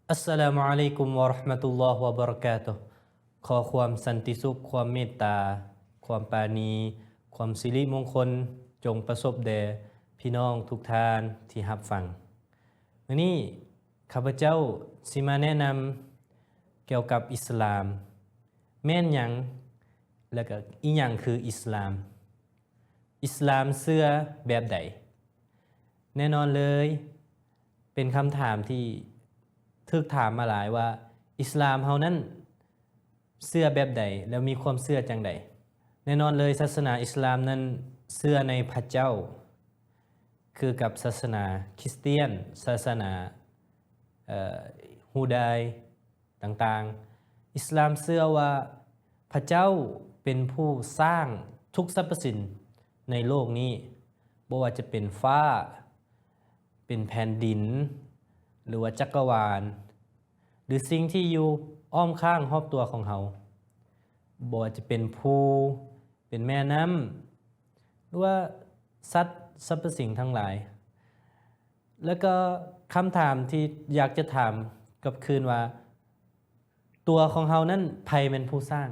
ອັດສະລາມຸອະໄລກຸມ ວະຣະຮະມະຕຸລລອຮ ວະບະຣະກາຕຸ. ຂໍຄວາມສັນຕິສຸກ, ຄວາມເມດຕາ, ຄວາມປານີ, ຄວາມສິລິມົງຄົນ ຈົ່ງປະສົບແດ່ພີ່ນ້ອງທຸກທ່ານທີ່ຮັບຟັງ. ມື້ນີ້ຂ້າພະເຈົ້າຊິມາແນະນຳກ່ຽວກັບອິດສະລາມ ແມ່ນຫຍັງ ແລະ ກໍອີ່ຫຍັງຄືອິດສະລາມ? ອິດສະລາມເຊື່ອແບບໃດ? ແນ່ນອນເລີຍ ເປັນຄຳຖາມທີ່ຖືກຖາມມາຫຼາຍວ່າ ອິດສະລາມເຮົານັ້ນເຊື່ອແບບໃດ ແລ້ວມີຄວາມເຊື່ອຈັ່ງໃດ? ແນ່ນອນເລີຍ ສາສະໜາອິດສະລາມນັ້ນເຊື່ອໃນພະເຈົ້າ ຄືກັບສາສະໜາຄຣິສຕຽນ, ສາສະໜາ ເອີ ຢູດາຍ ຕ່າງໆ. ອິດສະລາມເຊື່ອວ່າພະເຈົ້າເປັນຜູ້ສ້າງທຸກສັບພະສິ່ງໃນໂລກນີ້, ບໍ່ວ່າຈະເປັນຟ້າ, ເປັນແຜ່ນດິນ ຫຼືວ່າຈັກກະວານ ຫຼືສິ່ງທີ່ຢູ່ອ້ອມຂ້າງຮອບຕົວຂອງເຮົາ, ບໍ່ວ່າຈະເປັນພູ, ເປັນແມ່ນ້ຳ ຫຼືວ່າສັດສັບພະສິ່ງທັງຫຼາຍ. ແລ້ວກໍຄຳຖາມທີ່ຢາກຈະຖາມກັບຄືນວ່າ ຕົວຂອງເຮົານັ້ນ ໃຜແມ່ນຜູ້ສ້າງ?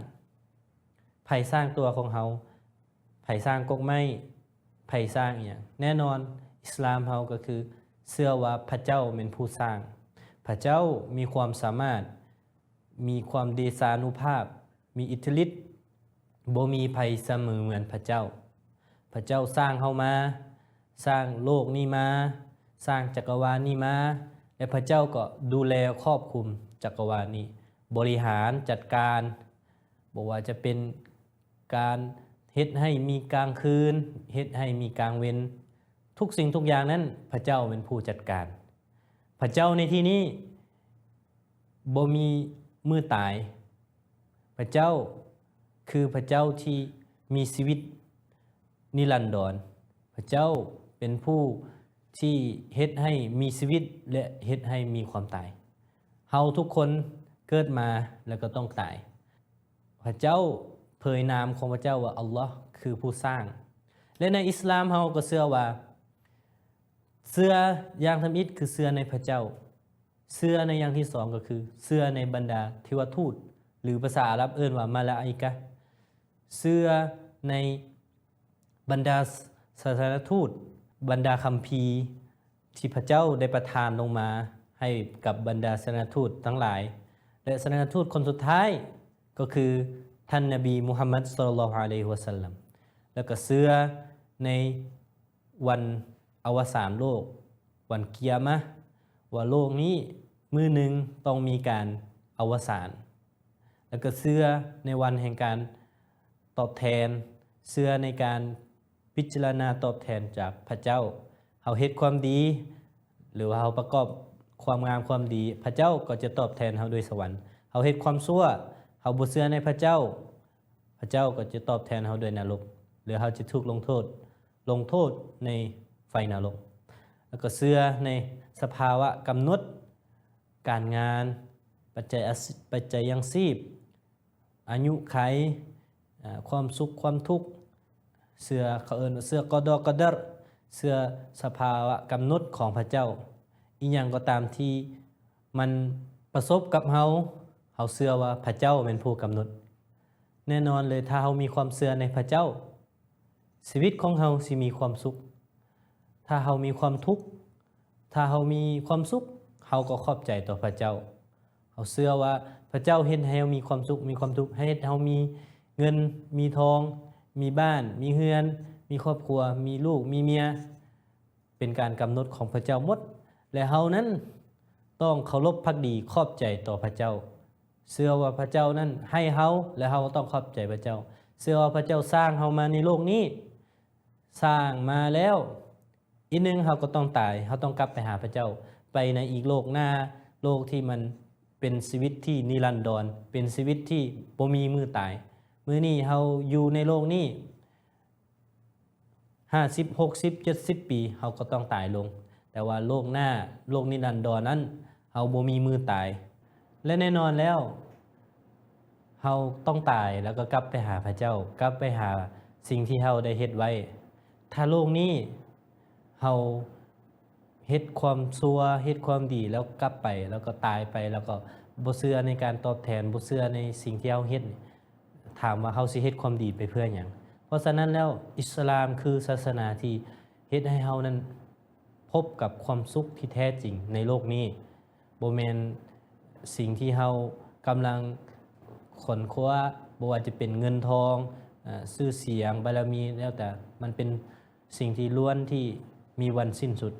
ໃຜສ້າງຕົວຂອງເຮົາ? ໃຜສ້າງກົກໄມ້? ໃຜສ້າງອີ່ຫຍັງ? ແນ່ນອນ ອິດສະລາມເຮົາກໍຄືເຊື່ອວ່າພະເຈົ້າແມ່ນຜູ້ສ້າງ. ພະເຈົ້າມີຄວາມສາມາດ, ມີຄວາມເດຊານຸພາບ, ມີອິດທິລິດ, ບໍ່ມີໃຜສະເໝີເໝືອນພະເຈົ້າ. ພະເຈົ້າສ້າງເຮົາມາ, ສ້າງໂລກນີ້ມາ, ສ້າງຈັກກະວານນີ້ມາ ແລະ ພະເຈົ້າກໍດູແລຄອບຄຸມຈັກກະວານນີ້, ບໍລິຫານຈັດການ, ບໍ່ວ່າຈະເປັນການເຮັດໃຫ້ມີກາງຄືນ, ເຮັດໃຫ້ມີກາງເວັນ, ທຸກສິ່ງທຸກຢ່າງນັ້ນ ພະເຈົ້າເປັນຜູ້ຈັດການ. ພະເຈົ້າໃນທີ່ນີ້ ບໍ່ມີມື້ຕາຍ. ພະເຈົ້າຄືພະເຈົ້າທີ່ມີຊີວິດນິລັນດອນ. ພະເຈົ້າເປັນຜູ້ທີ່ເຮັດໃຫ້ມີຊີວິດ ແລະ ເຮັດໃຫ້ມີຄວາມຕາຍ. ເຮົາທຸກຄົນເກີດມາແລ້ວກໍຕ້ອງຕາຍ. ພະເຈົ້າເຜີຍນາມຂອງພະເຈົ້າວ່າອັລລອຮ ຄືຜູ້ສ້າງ. ແລະ ໃນອິດສະລາມເຮົາກໍເຊື່ອວ່າ ເຊື່ອຢ່າງທຳອິດຄືເຊື່ອໃນພະເຈົ້າ. ເຊື່ອໃນຢ່າງທີສອງກໍຄືເຊື່ອໃນບັນດາເທວະທູດ ຫຼື ພາສາອາຣັບເອີ້ນວ່າມາລາອິກະ. ເຊື່ອໃນບັນດາສາສະນະທູດ, ບັນດາຄຳພີທີ່ພະເຈົ້າໄດ້ປະທານລົງມາໃຫ້ກັບບັນດາສາສະນະທູດທັງຫຼາຍ ແລະ ສາສະນະທູດຄົນສຸດທ້າຍກໍຄືທ່ານນະບີ ມຸຮັມມັດ ສະລັລລອຮຸ ອະໄລຮິ ວະສັນລັມ. ແລ້ວກໍເຊື່ອໃນ ວັນອະວະສານໂລກ, ວັນກິຍາມະ, ວ່າໂລກນີ້ມື້ໜຶ່ງຕ້ອງມີການອະວະສານ. ແລ້ວກໍເຊື່ອໃນວັນແຫ່ງການຕອບແທນ, ເຊື່ອໃນການພິຈາລະນາຕອບແທນຈາກພະເຈົ້າ. ເຮົາເຮັດຄວາມດີ ຫຼືວ່າເຮົາປະກອບຄວາມງາມຄວາມດີ, ພະເຈົ້າກໍຈະຕອບແທນເຮົາດ້ວຍສະຫວັນ. ເຮົາເຮັດຄວາມຊົ່ວ, ເຮົາບໍ່ເຊື່ອໃນພະເຈົ້າ, ພະເຈົ້າກໍຈະຕອບແທນເຮົາດ້ວຍນະລົກ ຫຼືເຮົາຈະຖືກລົງໂທດ, ລົງໂທດໃນໄຟນະລົກ. ແລ້ວກໍເຊື່ອໃນສະພາວະກຳນົດການງານ, ປັດໄຈອາຊີບ, ປັດໄຈຍັງຊີບ, ອາຍຸໄຂ, ອາ, ຄວາມສຸກຄວາມທຸກ, ເຊື່ອ, ເຂົາເອີ້ນວ່າເຊື່ອກະດໍກະດັດ, ເຊື່ອສະພາວະກຳນົດຂອງພະເຈົ້າ. ອີ່ຫຍັງກໍຕາມທີ່ມັນປະສົບກັບເຮົາ, ເຮົາເຊື່ອວ່າພະເຈົ້າແມ່ນຜູ້ກຳນົດ. ແນ່ນອນເລີຍ, ຖ້າເຮົາມີຄວາມເຊື່ອໃນພະເຈົ້າ, ຊີວິດຂອງເຮົາຊິມີຄວາມສຸກ. ຖ້າເຮົາມີຄວາມທຸກ, ຖ້າເຮົາມີຄວາມສຸກ, ເຮົາກໍຂອບໃຈຕໍ່ພະເຈົ້າ. ເຮົາເຊື່ອວ່າພະເຈົ້າເຮັດໃຫ້ເຮົາມີຄວາມສຸກ, ມີຄວາມທຸກ, ເຮັດໃຫ້ເຮົາມີເງິນ, ມີທອງ, ມີບ້ານ, ມີເຮືອນ, ມີຄອບຄົວ, ມີລູກ, ມີເມຍ, ເປັນການກຳນົດຂອງພະເຈົ້າໝົດ ແລະ ເຮົານັ້ນຕ້ອງເຄົາລົບພັກດີຂອບໃຈຕໍ່ພະເຈົ້າ. ເຊື່ອວ່າພະເຈົ້ານັ້ນໃຫ້ເຮົາ ແລະ ເຮົາຕ້ອງຂອບໃຈພະເຈົ້າ. ເຊື່ອວ່າພະເຈົ້າສ້າງເຮົາມາໃນໂລກນີ້, ສ້າງມາແລ້ວ ອີກໜຶ່ງເຮົາກໍຕ້ອງຕາຍ, ເຮົາຕ້ອງກັບໄປຫາພະເຈົ້າ, ໄປໃນອີກໂລກໜ້າ, ໂລກທີ່ມັນເປັນຊີວິດທີ່ນິລັນດອນ, ເປັນຊີວິດທີ່ບໍ່ມີມື້ຕາຍ. ມື້ນີ້ເຮົາຢູ່ໃນໂລກນີ້ ຫ້າສິບ ຫົກສິບ ເຈັດສິບປີ ເຮົາກໍຕ້ອງຕາຍລົງ. ແຕ່ວ່າໂລກໜ້າ, ໂລກນິລັນດອນນັ້ນ, ເຮົາບໍ່ມີມື້ຕາຍ. ແລະ ແນ່ນອນແລ້ວ, ເຮົາຕ້ອງຕາຍ ແລ້ວກໍກັບໄປຫາພະເຈົ້າ, ກັບໄປຫາສິ່ງທີ່ເຮົາໄດ້ເຮັດໄວ້. ຖ້າໂລກນີ້ເຮົາ ເຮັດຄວາມຊົ່ວ ເຮັດຄວາມດີ ແລ້ວກັບໄປ ແລ້ວກໍຕາຍໄປ ແລ້ວກໍບໍ່ເຊື່ອໃນການຕອບແທນ ບໍ່ເຊື່ອໃນສິ່ງທີ່ເຮົາເຮັດນີ້ ຖາມວ່າເຮົາຊິເຮັດຄວາມດີໄປເພື່ອຫຍັງ? ເພາະສະນັ້ນແລ້ວ ອິດສະລາມຄືສາສະໜາທີ່ເຮັດໃຫ້ເຮົານັ້ນພົບກັບຄວາມສຸກທີ່ແທ້ຈິງໃນໂລກນີ້ ບໍ່ແມ່ນສິ່ງທີ່ເຮົາກຳລັງຂົນຄວ້າ ບໍ່ວ່າຈະເປັນເງິນທອງ ເອີ ຊື່ສຽງ ບາລະມີ ແລ້ວແຕ່ ມັນເປັນສິ່ງທີ່ລ້ວນທີ່ມີວັນສິ້ນສຸດ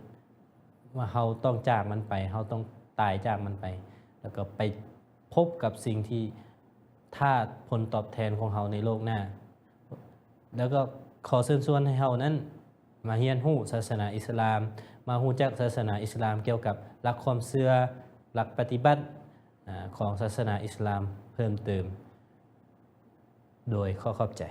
ວ່າເຮົາຕ້ອງຈາກມັນໄປ ເຮົາຕ້ອງຕາຍຈາກມັນໄປ ແລ້ວກໍໄປພົບກັບສິ່ງທີ່ຖ້າຜົນຕອບແທນຂອງເຮົາໃນໂລກໜ້າ. ແລ້ວກໍຂໍເຊີນຊວນໃຫ້ເຮົານັ້ນມາຮຽນຮູ້ສາສະໜາອິດສະລາມ ມາຮູ້ຈັກສາສະໜາອິດສະລາມກ່ຽວກັບຫຼັກຄວາມເຊື່ອ ຫຼັກປະຕິບັດ ອາ ຂອງສາສະໜາອິດສະລາມເພີ່ມເຕີມ. ໂດຍ ຂໍຂອບໃຈ.